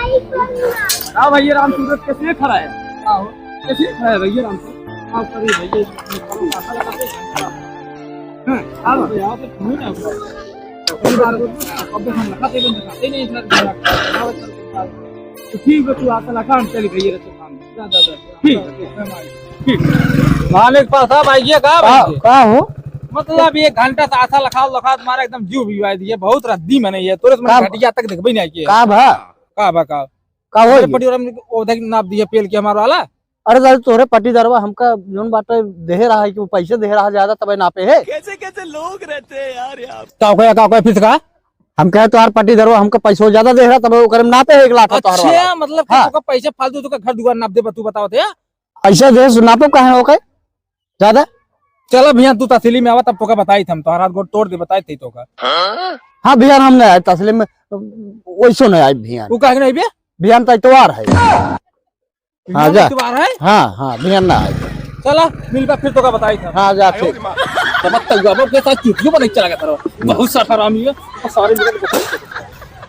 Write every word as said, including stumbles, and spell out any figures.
हाँ भैया राम सूरत, कैसे खड़ा है? हाँ हो, कैसे खड़ा है भैया राम सूरत? हाँ, सॉरी भैया, हाँ, हाँ, हाँ, हाँ, हाँ। तो ठीक बा, तू आके लखा, हम चली भैया, तो काम। जा, जा, जा। ठीक, ठीक। मालिक पासा भाई, ये का का, भाई? का हो? मतलब, एक घंटा से आसा लखात लखात मारा एकदम जीव भिजवाई दिए, बहुत रद्दी मने ये, तोरे से का? घटिया तक देखबे नहीं किए। का भा? का बा का? का हो अरे ये? पटियोरा में ओधे नाप दिए पेल के हमार वाला। अरे दादा, तोहरे पटीदारवा हमका जौन बाटे देहे रहा है कि वो पैसे देहे रहा ज्यादा, तबे नापे है। कैसे कैसे लोग रहते हैं यार यहाँ। का कहे, का कहे फिर से का? हम कहे तोहार पटीदारवा हमका पैसो ज्यादा देहे रहा, तबे ओकरे में नापे है एक लाख तोहार वाला। अच्छा, मतलब कि हाँ। तोका पैसे फालतू तोका घर दुआर नाप दे, तू बताओ तो यार। ऐसे दे, नापो काहे ओके? ज्यादा? चलो भैया, तू तहसीली में आवा, तब तोका बताई थे हम, तोहार हाथ गोड़ तोड़ दे, बताई थे तोका। हाँ भैया, हम नहीं आए तहसीली में, वैसो नहीं आए भैया। तू काहे के नहीं बे? भैया, तो इतवार है। हाँ, भैया, जा। इतवार है? हाँ, हाँ, भैया ना आए। चला, मिलबा फिर तोका बताई थे। हाँ, जा, ठीक। समझ तक अब के साथ चुटियो पर नहीं चला गया था। बहुत सा हरामी है, और सारे मिलकर